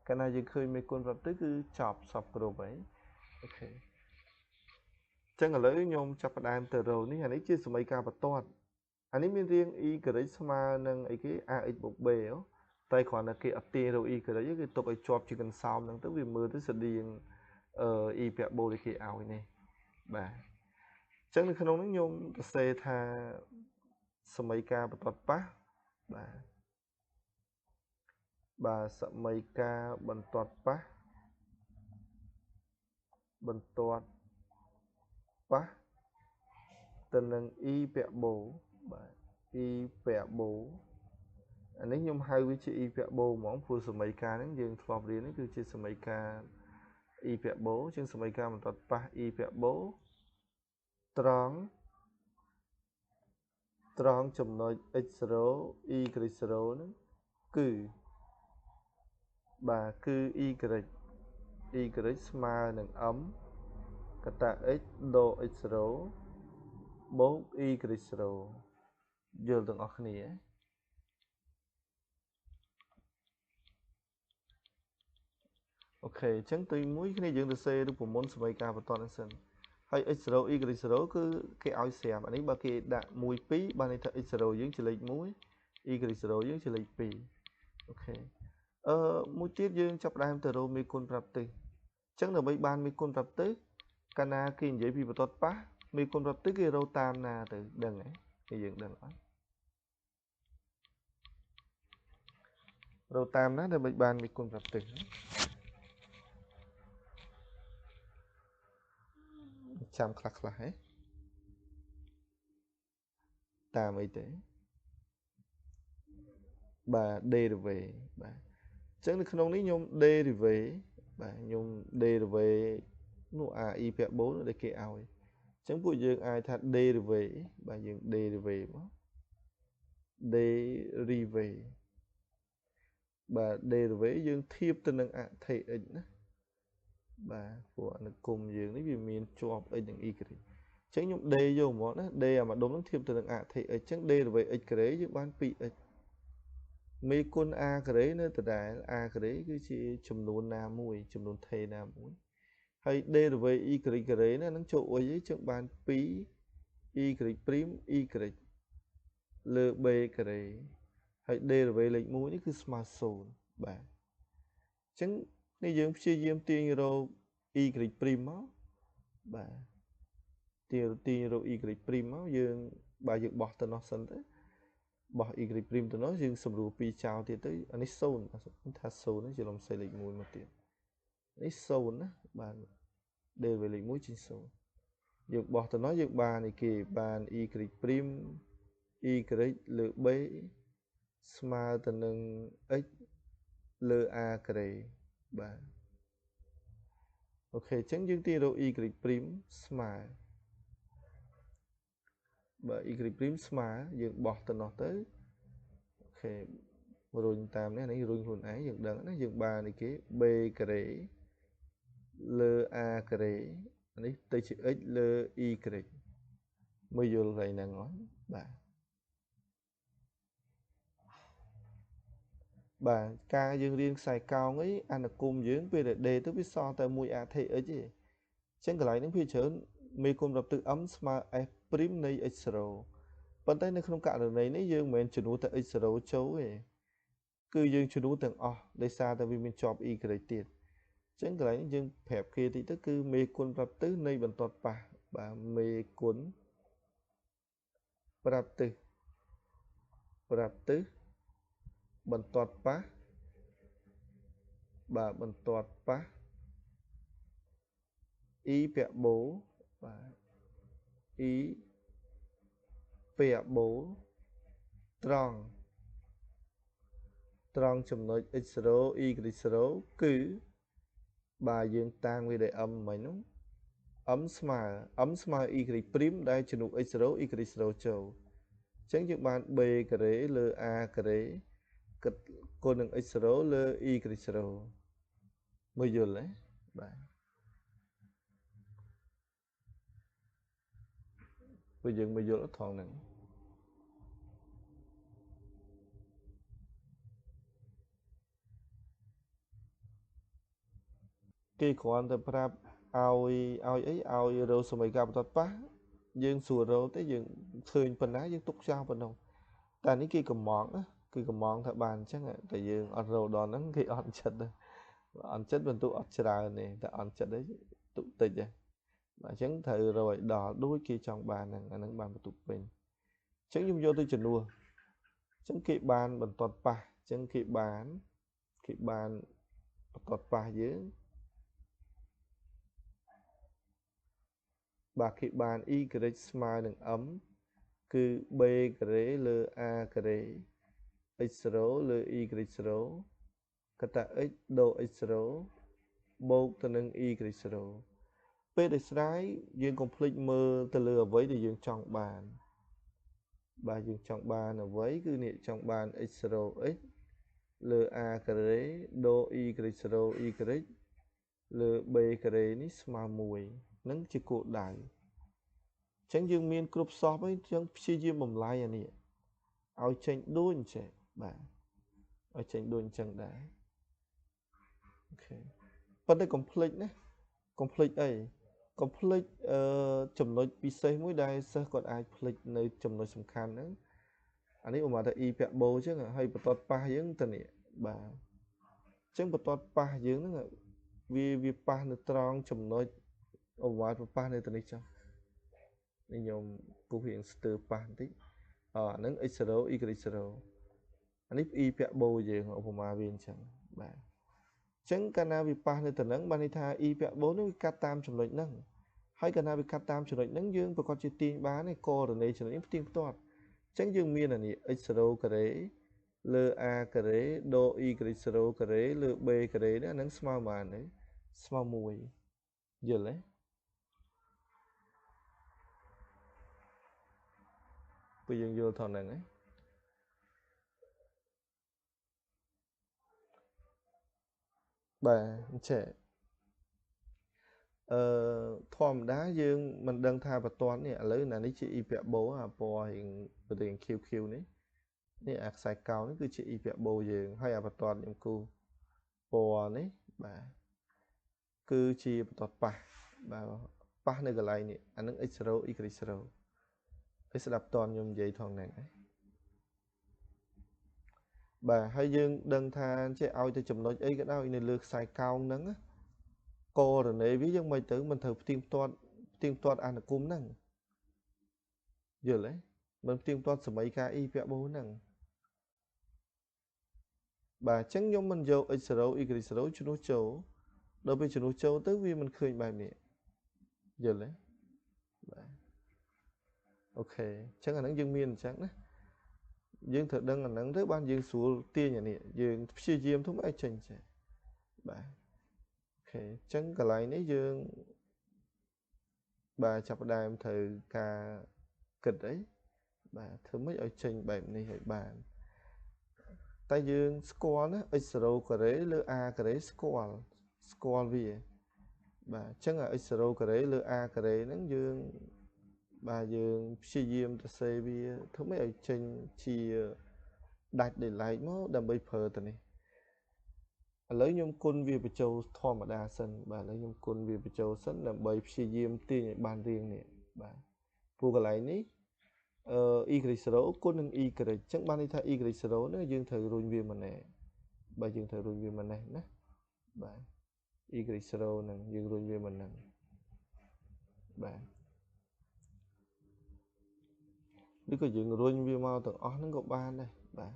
កាលណាយើងឃើញមេគុណប្រាប់ទិសគឺចប់សពគ្រប់ហើយអូខេចឹងឥឡូវខ្ញុំចាប់ផ្ដើមទៅរកនេះអានេះជាសមីការបន្ទាត់អានេះមានរាង y ស្មើនឹងអីគេ ax បូក b តែគ្រាន់តែគេអត់ទាញរក y គេទុកឲ្យជាប់ជាកន្សោមហ្នឹងទៅវាមើលទៅស្តៀង y ពាក់បូលគេឲ្យនេះបាទអញ្ចឹងនៅក្នុងនេះខ្ញុំសរសេរថាសមីការបន្ទាត់ប៉ះបាទបាទសមីការបន្ទាត់ប៉ះបន្ទាត់ប៉ះទៅនឹង y ពាក់បូបាទ y ពាក់បូអានេះខ្ញុំហៅវាជា y ពាក់បូហ្មងព្រោះសមីការហ្នឹងយើងធ្លាប់រៀននេះគឺជាសមីការ y ពាក់បូជាងសមីការបន្ទាត់ប៉ះ y ពាក់បូត្រង់ត្រង់ចំណុច x0 y0 ហ្នឹងគឺបាទគឺ y y ស្មើនឹង m កតា x ដក x0 បូក y0 យល់ទាំងអស់គ្នាអូខេអញ្ចឹងទី1គ្នាយើងទៅសេរូបមន្តសមីការបន្ទាត់ហ្នឹងសិនហើយ x0 y0 គឺគេឲ្យស្រាប់អានេះបើគេដាក់1 2បានន័យថា x0 យើងជាលេខ1 y0 យើងជាលេខ2អូខេមួយទៀតយើងចាប់ផ្ដើមទៅរកមេគុណប្រាប់ទិសអញ្ចឹងដើម្បីបានមេគុណប្រាប់ទិសកាលណាគេនិយាយពីបន្ទាត់ប៉ះមេគុណប្រាប់ទិសគេរកតាមណាទៅដឹងហ៎គេយើងដឹងអត់រកតាមណាដើម្បីបានមេគុណប្រាប់ទិសចាំខ្លះខ្លះហ៎តាមអីទេបាទ derivative បាទអញ្ចឹងនៅក្នុងនេះខ្ញុំ derivative បាទខ្ញុំ derivative នោះ ai ពាក់បូនដែលគេឲ្យអញ្ចឹងពួកយើងអាចថា derivative បាទយើង derivative មក derivative បាទ derivative យើងធៀបទៅនឹងអថេ x ណាបាទព្រោះអនុគមយើងនេះវាមានជាប់ x និង y អញ្ចឹងខ្ញុំ d យកមកណា d អាមួយដុំហ្នឹងធៀបទៅនឹងអថេ x អញ្ចឹង derivative x ការ៉េយើងបាន 2x មេគុណ a ការ៉េនៅដដែល a ការ៉េគឺជាចំនួនណាមួយចំនួនថេណាមួយហើយ derivative y ការ៉េណានឹងចូលអុយអញ្ចឹងបាន2 y prime y លើ b ការ៉េហើយ derivative លេខ1នេះគឺស្មើ0បាទអញ្ចឹងនេះយើងព្យាយាមទាញរក y prime មកបាទទាញរក y prime មកយើងបាទយើងបោះទៅនោះសិនទៅបោះ y prime ទៅនោះយើងសម្រួលពីរចោលទៀតទៅអានេះ0ថា0នេះជាលំសេលេខ1មកទៀតនេះ0ណាបាទ derivative លេខ1ជា0យើងបោះទៅនោះយើងបានឯគេបាន y prime y លើ b ស្មើទៅនឹង x លើ a ការ៉េបាទអូខេអញ្ចឹងយើងទាញរក y prime ស្មើបាទ y prime ស្មើយើងបោះទៅនោះទៅអូខេរុញតាមនេះនេះរុញខ្លួនឯងយើងដឹងណាយើងបាននេះគេ b ការ៉េលើ a ការ៉េនេះទៅជា x លើ y មើលយល់កន្លែងហ្នឹងអត់បាទបាទការយើងរៀនខ្សែកោងអីអនុគមយើងពេលដែល d ទៅវាសល់តែមួយ a t x ទេអញ្ចឹងកន្លែងហ្នឹងភាគច្រើនមេគុណប្រាប់ទិស m ស្មើ f prime នៃ x0 ប៉ុន្តែនៅក្នុងករណីនេះយើងមិនមែនជំនួសតែ x0 ចូលទេគឺយើងជំនួសទាំងអស់ដោយសារតែវាមានជាប់ y ទៀតអញ្ចឹងកន្លែងនេះយើងប្រាប់គេតិចទៅគឺមេគុណប្រាប់ទិសនៃបន្ទាត់ប៉ះបាទមេគុណប្រាប់ទិសប្រាប់ទិសបន្ទាត់ប៉ះបាទបន្ទាត់ប៉ះ y ពាក់បូបាទ y ពាក់បូត្រង់ត្រង់ចំណុច x0 y0 គឺបាទយើងតាំងវាដោយ m មិញនោះ m ស្មើ m ស្មើ y prime ដែលជំនួស x0 y0 ចូលអញ្ចឹងយើងបាន b ការ៉េលើ a ការ៉េគិតគុណនឹង x0 លើ y0 មើលយល់ទេបាទព្រោះយើងមើលយល់ថងហ្នឹង គេគ្រាន់តែប្រាប់ឲ្យអីឲ្យរោសមីការបន្ទាត់ប៉ះយើងស្រួលរោទេយើងឃើញប៉ុណ្ណាយើងទុកចោលប៉ុណ្ណោះតែនេះគេកំងណាគឺកំងថាបានអញ្ចឹងតែយើងអត់រោដល់ហ្នឹងគេអត់ចិត្តអត់ចិត្តបន្ទុកអត់ច្រើនទេតែអត់ចិត្តទេទុកតិចទេបាទអញ្ចឹងត្រូវរកឲ្យដល់ដូចគេចង់បានហ្នឹងអាហ្នឹងបានបន្ទុកពេញអញ្ចឹងខ្ញុំយកទៅជំនួសអញ្ចឹងគេបានបន្ទាត់ប៉ះអញ្ចឹងគេបានបន្ទាត់ប៉ះយើងបាទគេបាន y ស្មើនឹង m គឺ b ការ៉េលើ a ការ៉េ x0 លើ y0 កតា x ដូ x0 បូកទៅនឹង y0 ពេលដែលស្រាយយើងកុំភ្លេចមើលទៅលើអ្វីដែលយើងចង់បានបាទយើងចង់បានអ្វីគឺនេះចង់បាន x0x លើ a ការ៉េដូ y0 y លើ b ការ៉េនេះស្មើ1នឹងជាគោលដៅអញ្ចឹងយើងមានគ្រប់សពហើយអញ្ចឹងព្យាយាមបំលែងអានេះឲ្យចេញដូចអញ្ចឹងបាទឲ្យចេញដូចអញ្ចឹងដែរអូខេប៉ុន្តែកុំភ្លេចណាកុំភ្លេចអីកុំភ្លេចចំណុចពិសេសមួយដែលសិស្សគាត់អាចភ្លេចនៅចំណុចសំខាន់ហ្នឹងអានេះឧបមាថា e ពាក់បូអញ្ចឹងហើយបន្ទាត់ប៉ះយើងទៅនេះបាទអញ្ចឹងបន្ទាត់ប៉ះយើងហ្នឹងវាប៉ះនៅត្រង់ចំណុចឧបមាប៉ះនៅទៅនេះចុះនេះខ្ញុំគូសរៀងស្ទើប៉ះបន្តិចអាហ្នឹង x0 y0 អានេះ e ពាក់បូយើងឧបមាវាអញ្ចឹងបាទអញ្ចឹងកាលណាវាប៉ះនៅទៅហ្នឹងបានន័យថា e ពាក់បូនេះវាកាត់តាមចំណុចហ្នឹងហើយកាលណាវាកាត់តាមចំណុចហ្នឹងយើងប្រកាសជាទាញបានឯកូរ៉ឺណេចំណុចនេះផ្ទៀងផ្ទាត់អញ្ចឹងយើងមានអានេះ x0 ការ៉េលើ a ការ៉េដូ y0 ការ៉េលើ b ការ៉េនេះអាហ្នឹងស្មើប៉ុន្មានទេស្មើ1យល់ទេពេលយើងយល់ថងហ្នឹងឯងបាទអញ្ចឹងធម្មតាយើងមិនដឹងថាបន្ទាត់នេះឥឡូវណានេះជា e ពាក់បូអាពណ៌រៀងរៀង QQ នេះនេះអាខ្សែកោនេះគឺជា e ពាក់បូយើងហើយអាបន្ទាត់ខ្ញុំគូពណ៌នេះបាទគឺជាបន្ទាត់ប៉ះបាទប៉ះនៅកន្លែងនេះអានឹង x0 y0 ឲ្យស្ដាប់តនខ្ញុំនិយាយថងហ្នឹងឯងបាទហើយយើងដឹងថាចេះឲ្យទៅចំណុចអីក៏ដោយនៅលើខ្សែកោងហ្នឹងកូរ៉ឺណេវាយើងមិនទៅមិនត្រូវផ្ទៀងផ្ទាត់អនុគមហ្នឹងយល់ទេមិនផ្ទៀងផ្ទាត់សមីការ e ពាក់បូហ្នឹងបាទអញ្ចឹងខ្ញុំមិនយក x0 y0 ជំនួសចូលដល់ពេលជំនួសចូលទៅវាមិនឃើញបែបនេះយល់ទេបាទអូខេអញ្ចឹងអាហ្នឹងយើងមានអញ្ចឹងណាយើងត្រូវដឹងអាហ្នឹងទៅបានយើងស្រួលទាញអានេះយើងព្យាយាមធ្វើឲ្យចេញចេះបាទអូខេអញ្ចឹងកន្លែងនេះយើងបាទចាប់ផ្ដើមត្រូវការគិតអីបាទធ្វើម៉េចឲ្យចេញបែបនេះឲ្យបានតែយើងស្គាល់ណា x0 ការ៉េលើ a ការ៉េស្គាល់វាបាទអញ្ចឹង x0 ការ៉េលើ a ការ៉េហ្នឹងយើងបាទយើងព្យាយាមទៅសេវាធ្វើម៉េចឲ្យចេញជាដាច់ដោយឡែកមកដើម្បីប្រើទៅនេះឥឡូវខ្ញុំគុណវាបញ្ចូលធម្មតាសិនបាទឥឡូវខ្ញុំគុណវាបញ្ចូលសិនដើម្បីព្យាយាមទាញឲ្យបានរៀងនេះបាទព្រោះកន្លែងនេះy0 គុណនឹង y អញ្ចឹងបានន័យថា y0 នេះយើងត្រូវរុញវាម្នេះបាទយើងត្រូវរុញវាម្នេះណាបាទ y0 ហ្នឹងយើងរុញវាម្ហ្នឹងបាទឬក៏យើងរុញវាមកទាំងអស់ហ្នឹងក៏បានដែរបាទ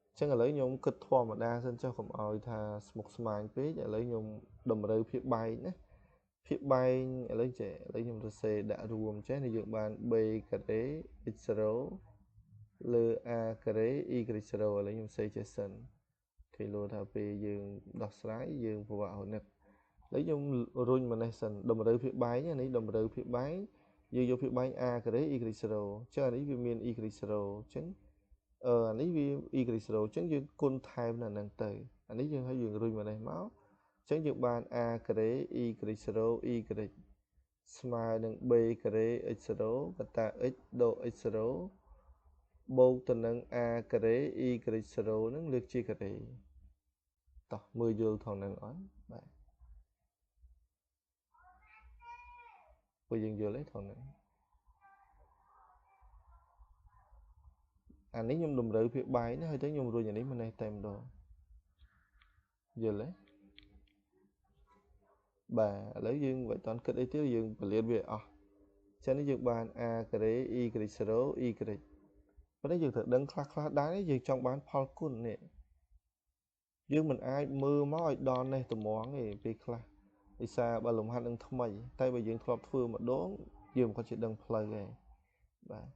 អញ្ចឹងឥឡូវខ្ញុំគិតធម្មតាសិនចុះកុំឲ្យថាស្មុគស្មាញពេកឥឡូវខ្ញុំតម្រូវភាពបែកណាភាពបែងឥឡូវចេះឥឡូវខ្ញុំសរសេរដាក់រួមចេះនេះយើងបាន b ការ៉េ x0 លើ a ការ៉េ y0 ឥឡូវខ្ញុំសេចេះសិនគេលោថាពេលយើងដោះស្រាយយើងពិបាករនឹកឥឡូវខ្ញុំរុញម្នេះសិនតម្រូវភាពបែងនេះតម្រូវភាពបែងយើងយកភាពបែង a ការ៉េ y0 អញ្ចឹងអានេះវាមាន y0 អញ្ចឹងអានេះវា y0 អញ្ចឹងយើងគុណថែមនៅហ្នឹងទៅអានេះយើងឲ្យយើងរុញម្នេះមកអញ្ចឹងយើងបាន a ការ៉េ y0 y ស្មើនឹង b ការ៉េ x0 កតា x ដក x0 បូកទៅនឹង a ការ៉េ y0 ហ្នឹងលើកជាការ៉េ តោះមើលយល់ថងនឹងអត់បាទពួកយើងយល់ទេថងនឹងអានេះខ្ញុំតម្រូវភាគបាយណាហើយទៅខ្ញុំរុញអានេះមកនេះតែម្ដងយល់ទេបាទឥឡូវយើងមិនតាន់គិតអីទៀតយើងពលានវាអស់ចឹងនេះយើងបាន a ការ៉េ y0 y ប៉ុន្តែយើងត្រូវដឹងខ្លះខ្លះដែរយើងចង់បានផលគុណនេះយើងមិនអាចមើលមកឲ្យដល់នេះត្មងទេពេលខ្លះដោយសារបើលំហាត់នឹងថ្មីតែបើយើងធ្លាប់ធ្វើម្ដងយើងមិនគាត់ជាដឹងផ្លូវទេបាទ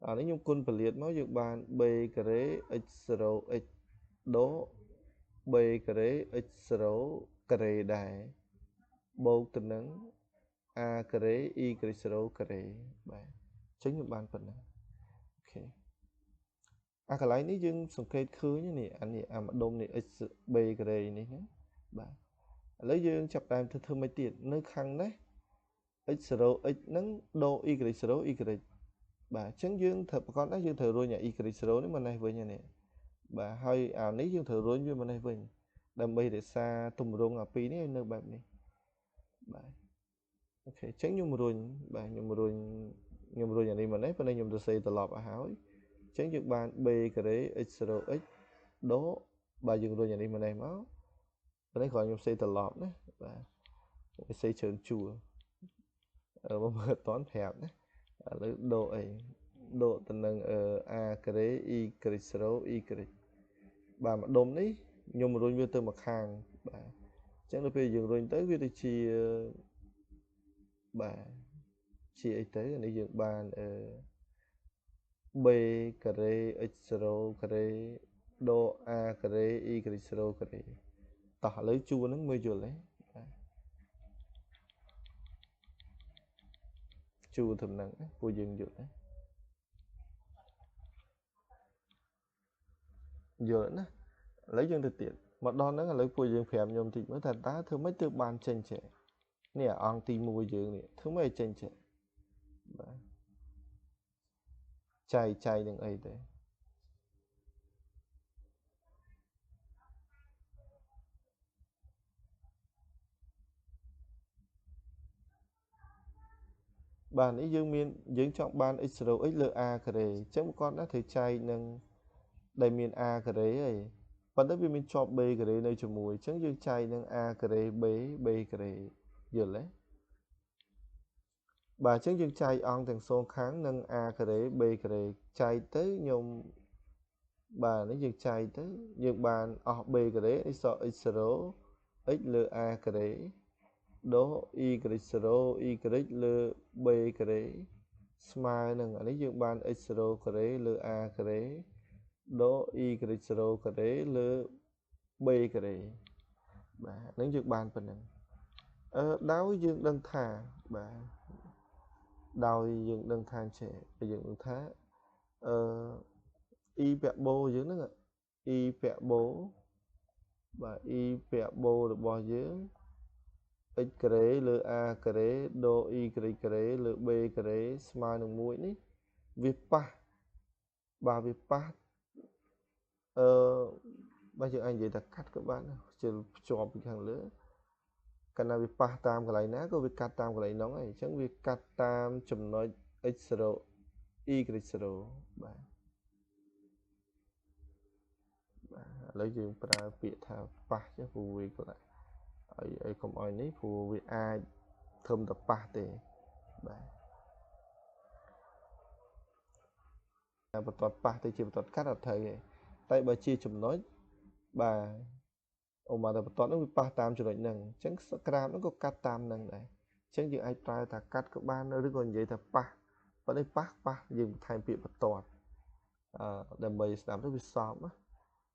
អានេះខ្ញុំគុណពលាតមកយើងបាន b ការ៉េ x0 x ដក b ការ៉េ x0 ការ៉េដែរបូកទៅនឹង a ការ៉េ y0 ការ៉េបាទអញ្ចឹងខ្ញុំបានប៉ុណ្ណឹងអូខេអាកន្លែងនេះយើងសង្កេតឃើញនេះអានេះអាម្ដុំនេះ x b ការ៉េនេះណាបាទឥឡូវយើងចាប់ដើមធ្វើមិនទៀតនៅខាងនេះ x0 x ហ្នឹងដក y0 y បាទអញ្ចឹងយើងត្រូវប្រកាសណាយើងត្រូវរុញអា y0 នេះមកនេះវិញនេះបាទហើយអានេះយើងត្រូវរុញវាមកនេះវិញដើម្បីរក្សាទម្រង់អាពីរនេះឲ្យនៅបែបនេះបាទអូខេអញ្ចឹងខ្ញុំរុញបាទខ្ញុំរុញអានេះមកនេះប៉ុន្តែខ្ញុំទៅសេត្រឡប់ឲ្យហើយអញ្ចឹងយើងបាន b ការ៉េ x0 x ដកបាទយើងរុញអានេះមកនេះមកប៉ុន្តែគ្រាន់ខ្ញុំសេត្រឡប់ណាបាទសេច្រើនជួរបើមើលអត់តាន់ប្រាប់ណាឥឡូវដកអីដកទៅនឹង a ការ៉េ y0 y បាទម្ដុំនេះខ្ញុំរុញវាទៅមកខាងបាទអញ្ចឹងដល់ពេលយើងរុញទៅវាទៅជាបាទជាអីទៅអានេះយើងបាន b ការ៉េ x0 ការ៉េដក a ការ៉េ y0 ការ៉េតោះឥឡូវជួរហ្នឹងមើលយល់ទេបាទជួរត្រឹមហ្នឹងពួកយើងយល់ទេយល់ណាឥឡូវយើងទៅទៀតមកដល់ហ្នឹងឥឡូវពួកយើងប្រាប់ខ្ញុំតិចមើលថាតើធ្វើម៉េចទើបបានចេញចេះនេះអង្គទី1យើងនេះធ្វើម៉េចឲ្យចេញចេះបាទចែកនឹងអីទេបាទនេះយើងមានយើងចង់បាន x0 x លើ a ការ៉េអញ្ចឹងគាត់ណាត្រូវចែកនឹងដែលមាន a ការ៉េហើយប៉ុន្តែវាមានជាប់ b ការ៉េនៅជាមួយអញ្ចឹងយើងចែកនឹង a ការ៉េ b b ការ៉េយល់ទេបាទអញ្ចឹងយើងចែកអង្គទាំងសងខាងនឹង a ការ៉េ b ការ៉េចែកទៅខ្ញុំបាទនេះយើងចែកទៅយើងបានអស់ b ការ៉េនេះសល់ x0 x លើ a ការ៉េដក y0 y លើ b ការ៉េស្មើនឹងអានេះយើងបាន x0 ការ៉េលើ a ការ៉េដក y0 ការ៉េលើ b ការ៉េបាទហ្នឹងយើងបានប៉ុណ្ណឹងដោយយើងដឹងថាបាទដោយយើងដឹងថាចេះយើងដឹងថាអ៊ីពាក់បូយើងហ្នឹងអ៊ីពាក់បូបាទអ៊ីពាក់បូរបស់យើង x ការ៉េលើ a ការ៉េដក y ការ៉េលើ b ការ៉េស្មើនឹង1នេះវាប៉ះបាទវាប៉ះបើយើងអាចនិយាយថាកាត់ក៏បានជិលភ្ជាប់ពីខាងលើកាលណាវាប៉ះតាមកន្លែងណាក៏វាកាត់តាមកន្លែងនោះហើយអញ្ចឹងវាកាត់តាមចំណុច x0 y0 បាទបាទឥឡូវយើងប្រើពាក្យថាប៉ះចុះព្រោះវាក៏ឲ្យកុំឲ្យនេះព្រោះវាអាចត្រឹមតែប៉ះទេបាទបន្ទាត់ប៉ះទៅជាបន្ទាត់កាត់អត់ត្រូវទេតែបើជាចំណុចបាទអូមកតែបន្ទាត់នោះវាប៉ះតាមចំណុចហ្នឹងអញ្ចឹងក្រាបហ្នឹងក៏កាត់តាមហ្នឹងដែរអញ្ចឹងយើងអាចប្រើថាកាត់ក៏បានឬក៏និយាយថាប៉ះប៉ុន្តែប៉ះយើងបន្ថែមពាក្យបន្ទាត់ដើម្បីស្ដាប់ទៅវាសមណា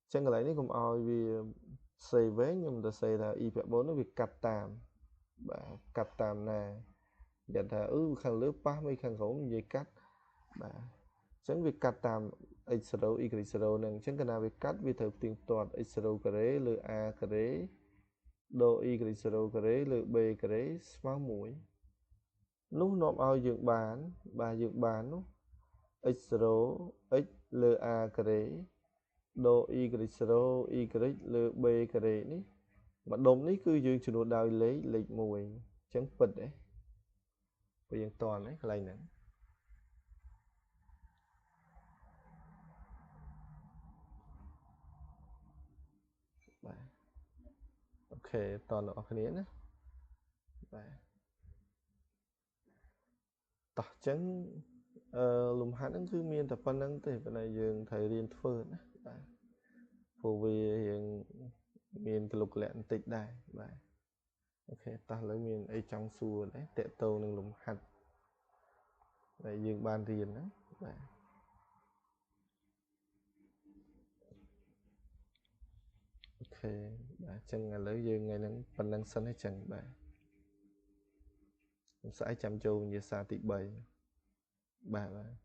អញ្ចឹងកន្លែងនេះកុំឲ្យវាសេវែងខ្ញុំទៅសេថា e ពាក់4នោះវាកាត់តាមបាទកាត់តាមណានិយាយថាខាងលើប៉ះមិនខាងក្រោមនិយាយកាត់បាទអញ្ចឹងវាកាត់តាម x0 y0 ហ្នឹងអញ្ចឹងកាលណាវាកាត់វាត្រូវផ្ទៀងផ្ទាត់ x0 ការ៉េលើ a ការ៉េដក y0 ការ៉េលើ b ការ៉េស្មើ1នោះនាំឲ្យយើងបានបាទយើងបាននោះ x0 x លើ a ការ៉េ ដក y0 y លើ b ការ៉េនេះម្ដុំនេះគឺយើងជំនួសដោយលេខ1អញ្ចឹងពិតទេព្រោះយើងតន់ទេកន្លែងហ្នឹងបាទអូខេតន់អ្នកនរគ្នាណាបាទតោះអញ្ចឹងអឺលំហាត់ហ្នឹងគឺមានតែប៉ុណ្្នឹងទេប៉ុន្តែយើងត្រូវរៀនធ្វើណាបាទព្រោះវារៀងមានកលុកលៈបន្តិចដែរបាទអូខេតោះឥឡូវមានអីចង់សួរដែរតកតងនឹងលំហាត់ដែលយើងបានរៀនណាបាទអូខេបាទអញ្ចឹងឥឡូវយើងថ្ងៃហ្នឹងប៉ុណ្្នឹងសិនទេអញ្ចឹងបាទខ្ញុំស្អែកចាំចូលវិញ្ញាសាទី3បាទបាទ